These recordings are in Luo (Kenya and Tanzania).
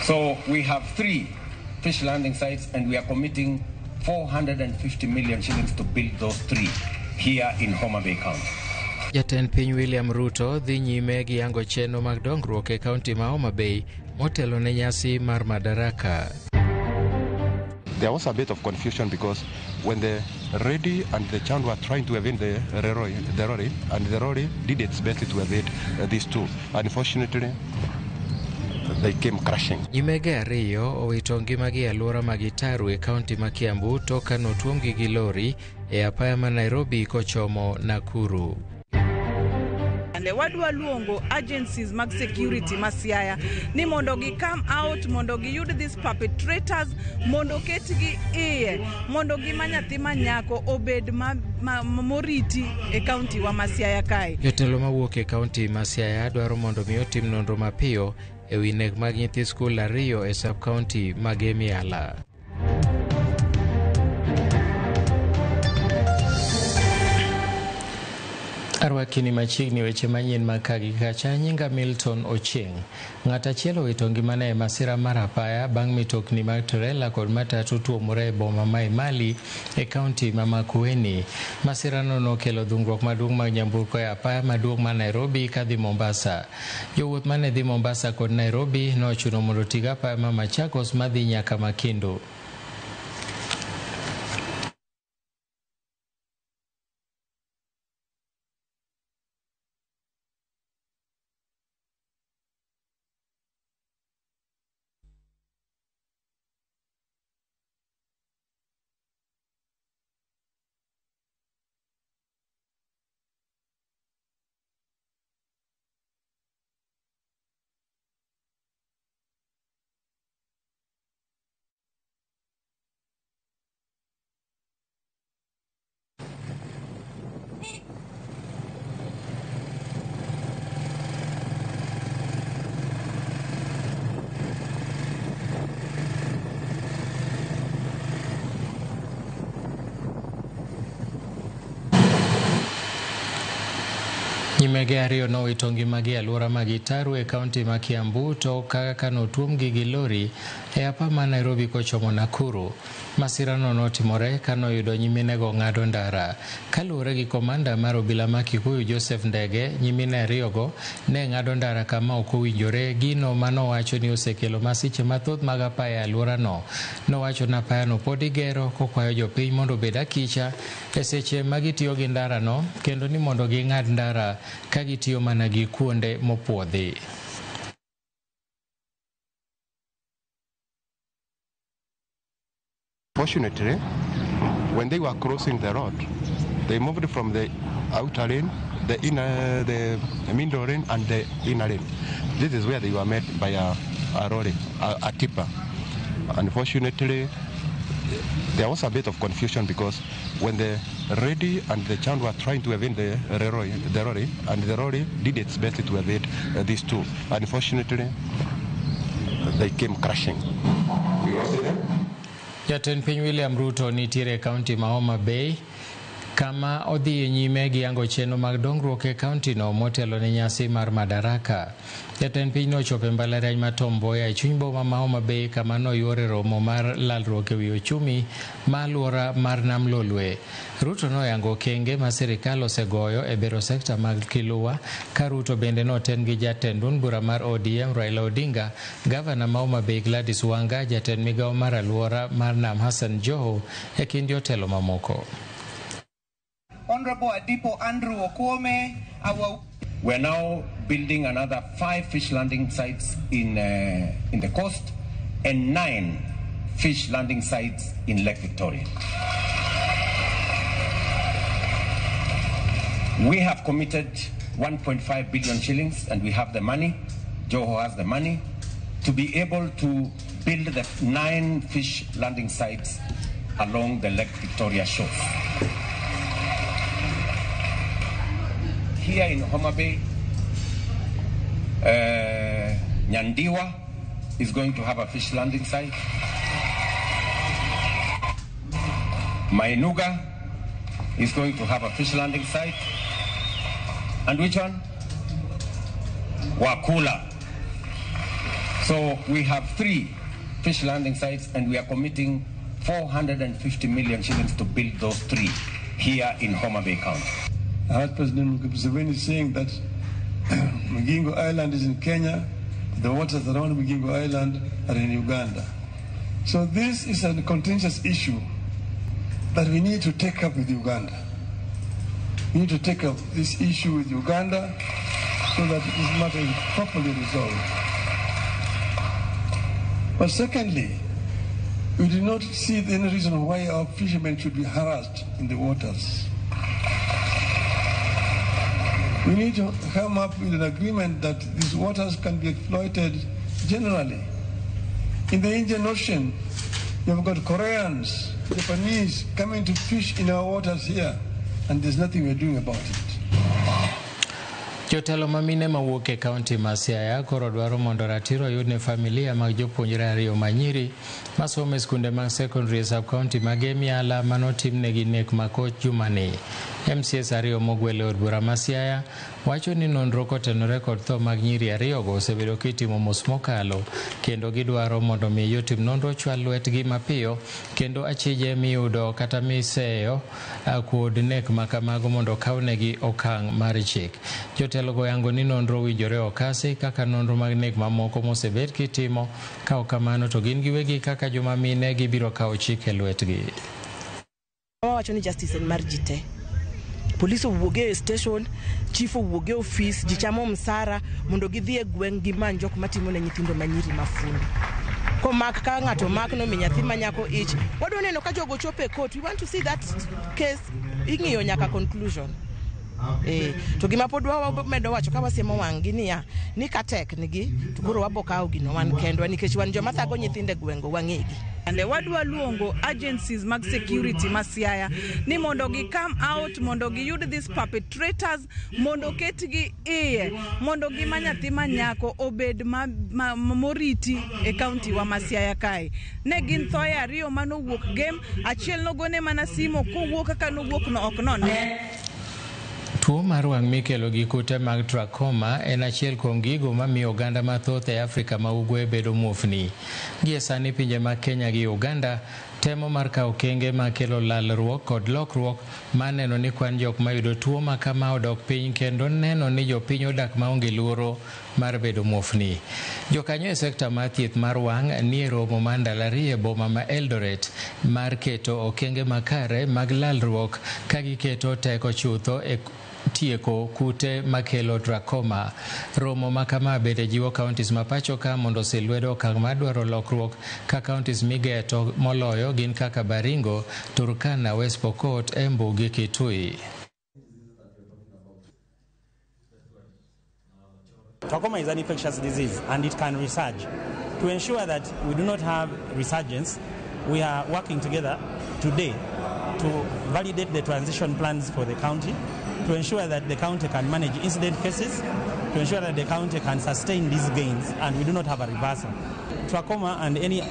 So we have 3 fish landing sites, and we are committing 450 million shillings to build those 3 here in Homa Bay County. Jatend piny William Ruto dhi nyime gi yango chenro mag dongruok e kaunti ma Homa Bay motelo ne nyasi mar Madaraka. There was a bit of confusion because when the lady and the child were trying to evade the lorry, and the lorry did its best to evade these two. Unfortunately, they came crashing. Nyimege ariyo owito ngimagi e alwora ma Gitaru e kaunti ma Kiambu tok ka notuomgi gi lori e apaya ma Nairobi kochomo Nakuru. Wadwa luongo agencies mag security ma Siaya ni mondo gi come out, mondo giyud these perpetrators, mondo ketgi iye, mondo gima nyathi ma nyako obed moriti e kaunti wa ma Siaya kae. Jotelo mawuok e kaunti ma Siaya dwaro mondo mi otim nonro mapiyo e wi nek mag nyithi skul ariyo e sub-county mag Emiala. Arwakini machiegni weche manyien mag ka gi kacha. Nyinga Milton Ochieng. Ng'at achiel owito ngimane e masira mar apaya bang' mitokni mag trela kod matatu tuomore e boma ma Emali e kaunti ma Makueni. Masirano nokelo dhungruok maduong' mag nyamburko e apaya maduong' ma Nairobi kadhi Mombasa. Jowuoth mane dhi Mombasa kod Nairobi nochuno mondo oti gi apaya ma Machakos madhi nyaka Makindu. Nyimege ariyo nowito ngimagi e alwora ma Gitaru e kaunti ma Kiambu tok kaka notuomgi gi lori e apa ma Nairobi kochomo Nakuru. Masirano notimore kanoyudo nyiminego ng'ado ndara. Kaluwore gi komanda mar obila ma Kikuyu Joseph Ndege, nyimine ariyogo ne ng'ado ndara kama ok owinjore, gino manowacho ni osekelo masiche mathoth mag apaya e alworano. Nowacho ni apayano pod igero kokwayo jopiny mondo obed akicha e seche ma gitiyo gi ndarano kendo ni mondo ging'ad ndara ka gitiyo mana gi kuonde mopuodhi. Fortunately, when they were crossing the road, they moved from the outer lane, the inner, the middle lane, and the inner lane. This is where they were met by a lorry, a tipper. Unfortunately, there was a bit of confusion because when the lady and the child were trying to evade the lorry, and the lorry did its best to evade these two. Unfortunately, they came crashing. We lost them. Jatend piny William Ruto nitiere e kaunti ma Homa Bay kama odhi nyime gi yango chenro mag dongruok e kaunti no motelo ne nyasi mar Madaraka. Jatend piny nochopo e mbalariany ma Tom Mboya e chuny boma ma Homa Bay kama noyuore romo mar lalruok ewi ochumi ma alwora mar Nam Lolwe. Ruto noyango okenge ma sirikal osegoyo e bero sekta mag Kiluwa, ka Ruto bende noten gi jatend duond bura mar ODM Raila Odinga, gavana ma Homa Bay Gladys Wanga, jatend migawo mar alwora mar Nam Hassan Joho e kind jotelo mamoko. Honorable Adipo Andrew Okuome, our We're now building another 5 fish landing sites in the coast. coast and 9 fish landing sites in Lake Victoria. We have committed 1.5 billion shillings, and we have the money, Joho has the money, to be able to build the 9 fish landing sites along the Lake Victoria shores. Here in Homa Bay, Nyandiwa is going to have a fish landing site. Mainuga is going to have a fish landing site. And which one? Wakula. So we have 3 fish landing sites, and we are committing 450 million shillings to build those 3 here in Homa Bay County. I heard President Museveni saying that Migingo Island is in Kenya, the waters around Migingo Island are in Uganda. So this is a contentious issue that we need to take up with Uganda. We need to take up this issue with Uganda so that this matter is properly resolved. But secondly, we do not see any reason why our fishermen should be harassed in the waters. We need to come up with an agreement that these waters can be exploited generally. In the Indian Ocean, you've got Koreans, Japanese coming to fish in our waters here, and there's nothing we're doing about it. Jotelo mamine mawuok e kaunti ma Siaya koro dwaro mondo ratiro oyud ne familia mag jopuonjre ariyo manyiri masomo e skunde mag secondary e sub-county mag Emiala manotimnegi nek makoch jumani. MCS ariyo mogwel e od bura ma Siaya wacho ni nonro kotenore kod tho mag nyiri ariyogo osebedo kitimo mos mokalo, kendo gidwaro mondo mi jotim nonro chwal lwetgi mapiyo kendo achije miyudo kata miseyo kod nek makamago mondo okawnegi okang' mar chik. Jotelo go yango ni nonro owinjore okasi kaka nonro mag nek mamoko mosebed kitimo, ka ok kamano to gin giwegi kaka joma mine gibiro kawo chik e lwetgi. Wawacho ni justice en mar ji te. Police owuog e station, chief owuog e office, ji chamo msara mondo gidhi e gweng' gimany jok matimo ne nyithindo manyiri mafundi. Komak ka ng'ato omak nomi nyathi manyako ich, wadwa neno ka jogo chopo e court. We want to see that case ing'iyo nyaka conclusion. To gima pod wamedo wacho ka wasiemo wang' gi niya, ni ka tek nigi to koro wabo kawo gino wan kendwa nikech wan joma thago nyithindo e gweng'go wang'egi. Wadwa luongo agencies mag security ma Siaya ni mondo gi come out, mondo giyud these perpetrators, mondo ketgi iye, mondo gima nyathi manyako obed moriti e kaunti wa ma Siaya kae. Ne gin thoye ariyo manowuok Gem, achiel nogone mana simo kowuok kaka nowuok no ok none. Tuo mar wang' mikelo gi kute mag trachoma en achiel kuom gigo mamiyo oganda mathoth e Afrika ma Ugwe bedo muofni. Gie sani pinje mag Kenya gi Uganda temo mar kawo okenge makelo lalruok kod lokruok mar neno ni kwan jok mayudo tuo ma kama odok piny kendo neno ni jopiny odak maonge luoro mar bedo muofni. Jokanyo e sekta mar thieth mar wang' nie romo mar ndalo ariyo e boma ma Eldoret mar keto okenge makare mag lalruok ka giketo teko chutho e tieko kute makelo trachoma. Romo ma kama bende jiwo counties ma pacho ka mondo osil lwedo okang' mar dwaro lokruok ka counties migeto moloyo gin kaka Baringo, Turkana, West Pokot, Embu gi Kitui. Trachoma is an infectious disease and it can resurge. To ensure that we do not have resurgence, we are working together today to validate the transition plans for the county, to ensure that the county can manage incident cases, to ensure that the county can sustain these gains and we do not have a reversal. Trachoma and any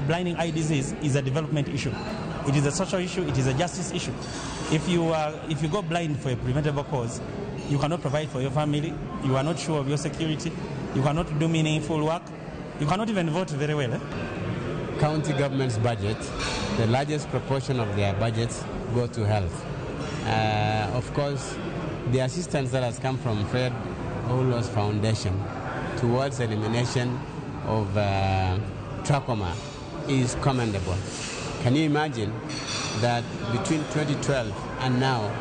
blinding eye disease is a development issue. It is a social issue, it is a justice issue. If you go blind for a preventable cause, you cannot provide for your family, you are not sure of your security, you cannot do meaningful work, you cannot even vote very well. County government's budget, the largest proportion of their budgets go to health. Of course, the assistance that has come from Fred Hollows Foundation towards elimination of trachoma is commendable. Can you imagine that between 2012 and now,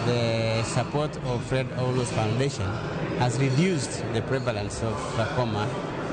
the support of Fred Hollows Foundation has reduced the prevalence of trachoma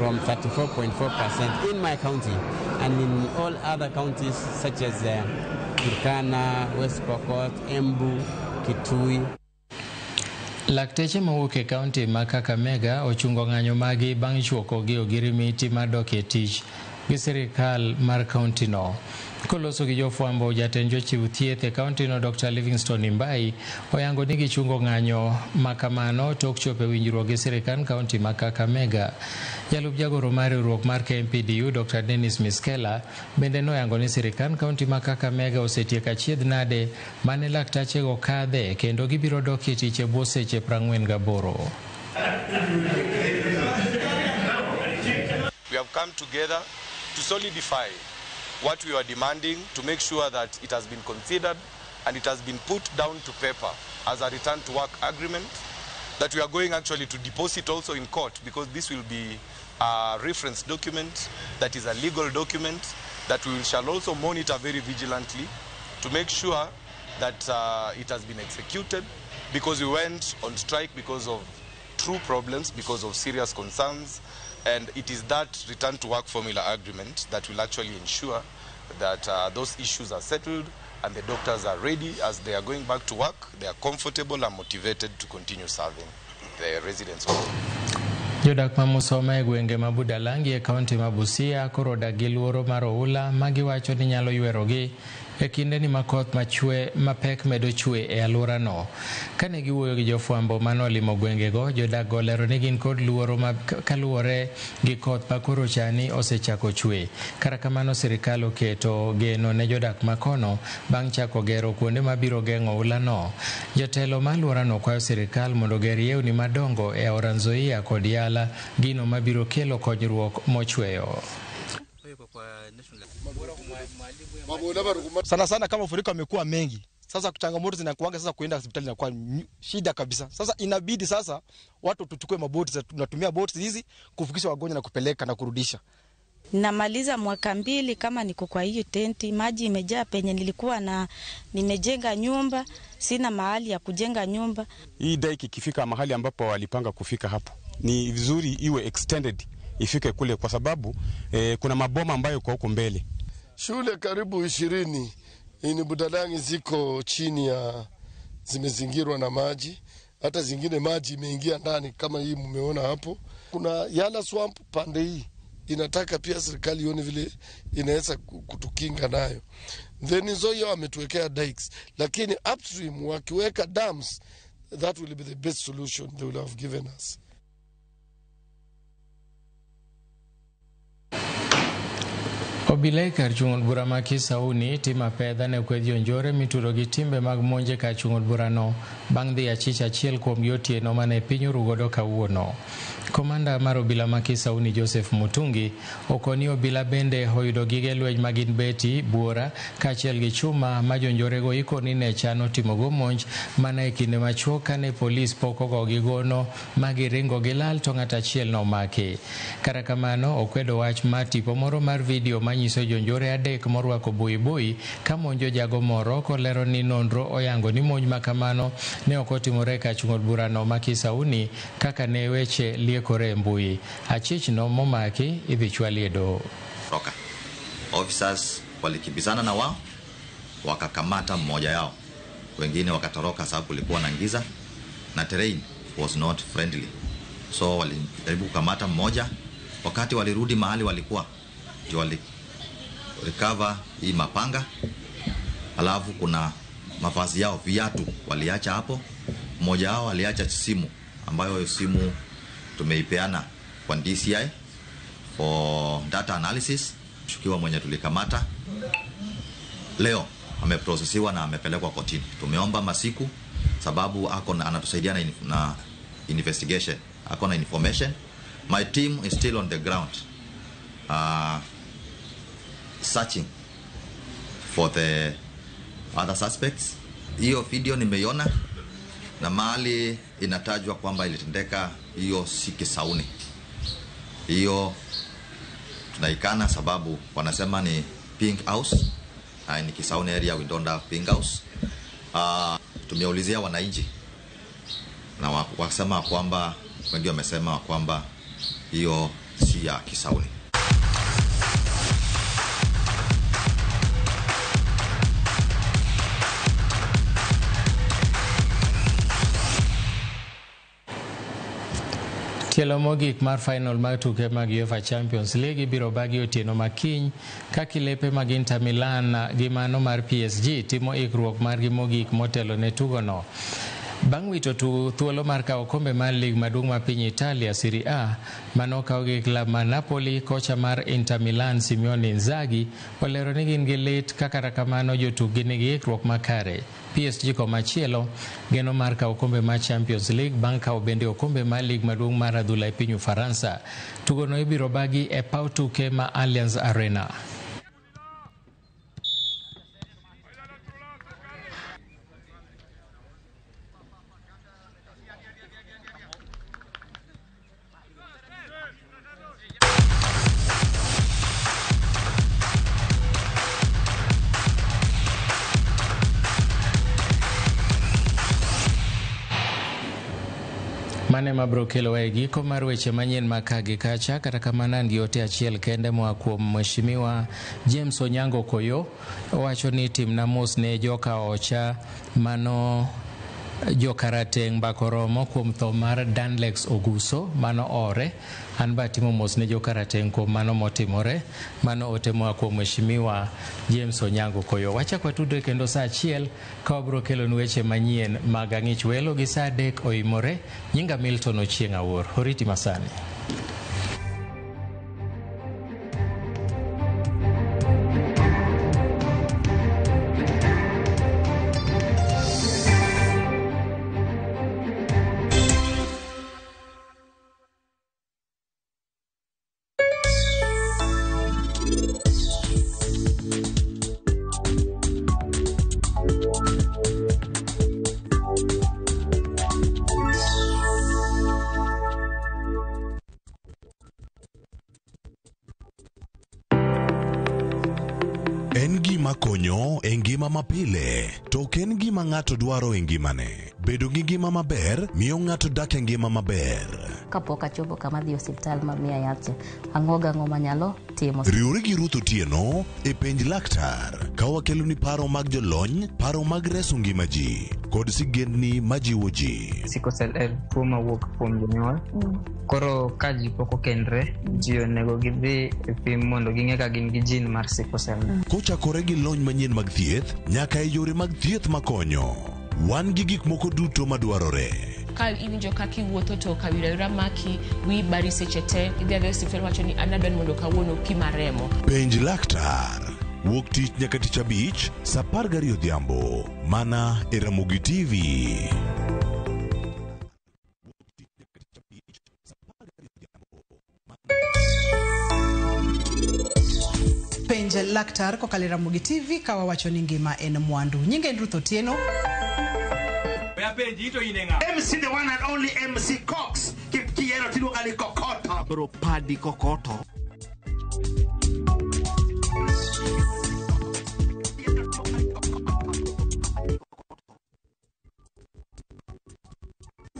from 34.4% in my county and in all other counties such as Turkana, West Pokot, Embu, Kitui. Lakteche mawuok e kaunti ma Kakamega ochungo ng'anyo magi bang' chuoko gi ogirimiti mar dok e tich gi sirikal mar kaunti no. Koloso gi jofwambo, jatend jochiw thieth e kaunti no Dr. Livingstone Imbai oyango ni gichungo ng'anyo makamano tok chopo e winjruok gi sirikand kaunti ma Kakamega. Jalup jagoro mar riwruok mar KMPDU Dr. Dennis Miskela bende noyango ni sirikand kaunti ma Kakamega osetieko achiedh nade mane laktachego kadhe kendo gibiro dok e tich e bwo seche 48. We have come together to solidify what we are demanding, to make sure that it has been considered and it has been put down to paper as a return to work agreement that we are going actually to deposit also in court, because this will be a reference document that is a legal document that we shall also monitor very vigilantly to make sure that it has been executed, because we went on strike because of true problems, because of serious concerns. And it is that return to work formula agreement that will actually ensure that those issues are settled and the doctors are ready as they are going back to work. They are comfortable and motivated to continue serving the residents. Jodak ma Musoma e gwenge ma Budalangi e kaunti ma Busia koro odak gi luoro mar oula ma giwacho ni nyalo ywerogi e kindeni ma koth machwe mapek medo chwe e alworano. Kane giwuoyo gi jofwambo manolimo gwengego, jodak go olero ni gin kod luoro ma kaluwore gi koth ma koro chani osechako chwe. Kata kamano, sirikal oketo geno ne jodak makono bang' chako gero kuonde mabiro geng'o oulano. Jotelo ma alworano kwayo sirikal mondo oger yewni madongo e aora Nzoia kod Yala, gino mabiro kelo konyruok mochweyo. Sana sana kama mafuriko yamekuwa mengi, sasa changamoto zinakuanga, sasa kuenda hospitali inakuwa shida kabisa. Sasa inabidi sasa watu tuchukue maboti, tunatumia boti hizi kufikisha wagonjwa na kupeleka na kurudisha. Namaliza mwaka 2 kama niko kwa hiyo tenti, maji imejaa penye nilikuwa na nimejenga nyumba, sina mahali ya kujenga nyumba. Hii dike ikifika mahali ambapo walipanga kufika hapo, ni vizuri iwe extended ifike kule, kwa sababu kuna maboma ambayo kwa huko mbele. Shule karibu 20 ini Budalangi ziko chini ya, zimezingirwa na maji, hata zingine maji imeingia ndani kama hii mmeona hapo. Kuna Yala Swamp pande hii inataka pia serikali ione vile inaweza kutukinga nayo. Then Nzoia wametuwekea dikes, lakini upstream wakiweka dams, that will be the best solution they will have given us. Obila kar chung' od bura ma Kisauni timo apedha ne kweth jonjore mitudo gi timbe mag monje kar chung' od burano bang' dhi achich achiel kuomgi otieno mane piny orugodo kawuono. Komanda mar obila ma Kisauni Joseph Mutungi okoni obila bende oyudo gige lweny magin beti, buora kaachiel gi chuma ma jonjorego ikoni ne chano timogo monj mana e kinde machuok kane polis pok ogogi gono ma giringo gilal to ng'at achiel nomaki. Kata kamano okwedo wach mar tipo moro mar video manyiso jonjore 3 morwako buibui ka monjo jago moro kolero ni nonro oyango ni monj makamano ne ok otimore ka chung' od burano ma Kisauni kaka ne weche liekore e mbui. Achichno momaki idhi chwali e doho. Roka. Officers walikimbizana na wao wakakamata mmoja yao, wengine wakatoroka sababu kulikuwa na giza na terrain was not friendly, so walijaribu kukamata mmoja. Wakati walirudi mahali walikuwa ndio wali recover hii mapanga, alafu kuna mavazi yao, viatu waliacha hapo. Mmoja wao aliacha simu, ambayo simu tumeipeana kwa DCI for data analysis. Mshukiwa mwenye tulikamata leo ameprocessiwa na amepelekwa kotini. Tumeomba masiku sababu ako na, anatusaidia na investigation, ako na information. My team is still on the ground searching for the other suspects. Hiyo video nimeiona na mahali inatajwa kwamba ilitendeka hiyo si Kisauni. Hiyo tunaikana sababu wanasema ni Pink House. Ni Kisauni area, we don't have Pink House. Tumeulizia wananchi na wakasema kwamba wengi wamesema kwamba hiyo si ya Kisauni. Tielo mogik mar final mag tuke mag UEFA Champions League ibiro bagi otieno makiny ka kilepe mag Inter Milan gi mano mar PSG timo ikruok margi mogik motelo ne tugono. Bang' wito thuolo mar kawo okombe mar lig maduong' ma piny Italia Serie A mano okaw gi klab mar Napoli, kocha mar Inter Milan Simone Inzaghi olero ni gin gi lit ka kata kamano jotukgi nigi ikruok makare. PSG komachielo geno mar kawo okombe mar Champions League bang' kawo bende okombe mar lig maduong' mar adhula e piny Ufaransa. Tugono ibiro bagi e paw tuke ma Allianz Arena. Mane mabro kelowa e giko mar weche manyien ma ka gi kacha. Kata kamano an gi ote achiel kende moa kuom Mheshimiwa James Onyango Koyo. Owacho ni timna mos ne joka ocha mano jokarateng' Mbakoromo kuom tho mar Danlex Oguso mano ore. An ba atimo mos ne jokarateng' kuom mano motimore. Mano ote moa kuom Mheshimiwa James Onyango Koyo. Wachak watudre kendo saa 1 ka wabro kelonu weche manyien mag ang'ich welo gi saa 3 oimore. Nyinga Milton Ochieng' Awuor. Oriti masani. En gima konyo e ngima mapile, to ok en gima ng'ato dwaro e ngimane. Bedo gi ngima maber miyo ng'ato dak e ngima maber. Kapok achopo kama adhi e osiptal ma miya yath, ang'o gang'o manyalo timo. Riwri gi Ruth Otieno e Penj Laktar ka wakeloni paro mag jolony, paro mag reso ngima ji, kod sigendni majiwo ji. Sickle cell en tuo mawuok kuom jonyuol. Koro ka ji pok okendre, ji onego gidhi e pim mondo ging'e ka gin gi gene mar sickle cell. Kochakore gi lony manyien mag thieth nyaka e yore mag thieth makonyo. Wan gi gik moko duto madwarore. Ka iwinjo kaka iwuotho to kawira maki, wiyi bari seche te, idhi adhiya e osiptal wacho ni an adwa ni mondo kawuono pima remo. Penj Laktar. Wuok tich nyaka tich abich, saa 12 odhiambo. Mana e Ramogi TV. Penj Laktar kokalo e Ramogi TV ka wawacho ni ngima en mwandu. Nyinga en Ruth Otieno. MC the one and only MC Cox. Kiero tiluonga ni Kokoto. Bro padi Kokoto.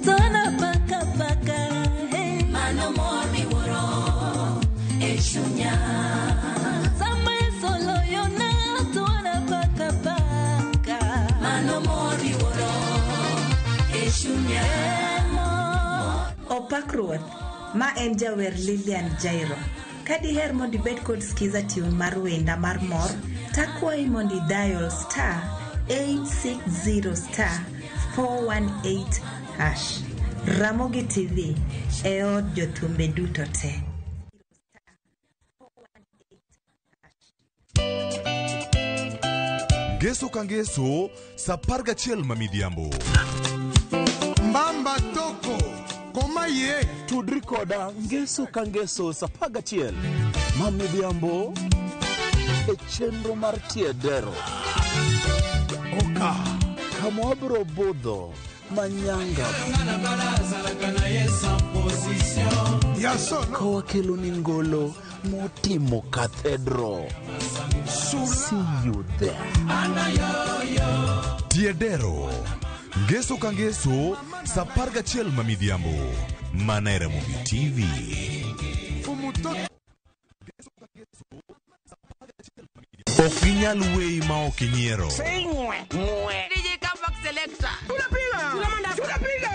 Tona paka paka, hey. Mano mor miwuoro e chunya. Sama solo yona, tona paka paka. Mano mor miwuoro e chunya. Opak Ruoth, ma en jawer Lilian Jairo. Ka diher mondo ibed kod skiza tune mar wenda mar mor, takwayi mondo idial star 860 star 418 hash. Ramogi TV e od jothumbe duto te. Ngeso ka ngeso, saa 11 ma midhiambo. Mbamba toko koma ye tudri koda ngeso ka ngeso saa 11 ma midhiambo e chenro mar tiedero. Oka kama wabiro budho manyanga ka wakelo ni ngolo motimo cathedral. See you there. Tiedero. Ngeso ka ngeso, saa 11 ma midhiambo. Mana e Ramogi TV. Mfumu Toto. Ok ginyal weyi ma ok inyiero. DJ Comeback Selector. Tunapiga. Tunapiga.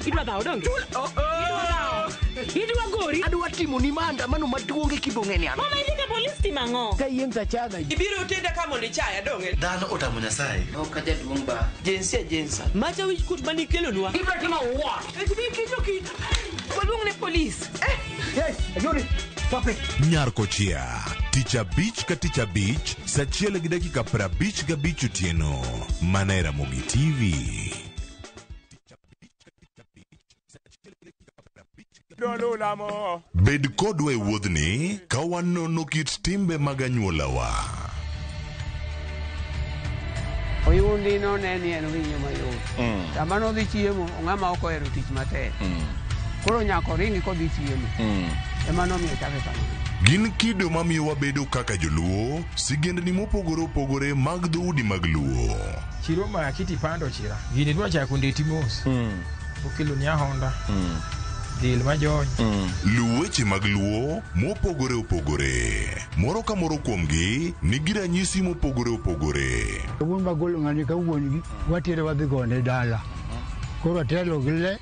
Idwa dhawo donge? Oh, oh. Idwa gori. Adwa timo ni maandamano maduong' e kibong'e ni an. Mama idhi ka polis timo ang'o? Ka yiem tachaga. Ibiro tenda ka mondo ichaya donge? Dhano otamo Nyasaye. Ok jaduong' ba. Jinsia jinsa. Macha wich kuot mane ikelonwa. Ibiro timo what? Ibi kicho kit. Waluong ne polis. Eh. Yes, ayori. Stop it. Nyar Kochia, tich abich ka tich abich, sa achiel gi dakika 55 otieno. Mana e Ramogi TV. Bed kodwa e wuodhni ka wanono kit timbe mag anyuolawa. Oyundi none ni en winyo mayot. Sama nodhi chiemo, ng'ama ok ohero tich matek. Koro nyaka oringi kodhi chiemo. Ema nomiyo chake kamano. Gin kido mamiyo wabedo kaka joluo, sigendni mopogore opogore mag dhoudi mag luo. Chiro ma kiti pando chira. Gini dwa chako ndeti mos. Okelo ni ahonda. Dhil majony. Luw weche mag luo mopogore opogore. Moro ka moro kuomgi nigi ranyisi mopogore opogore. Wuon magolo ng'ani ka wuon gi watere wadhi gone dala. Koro atelo gi le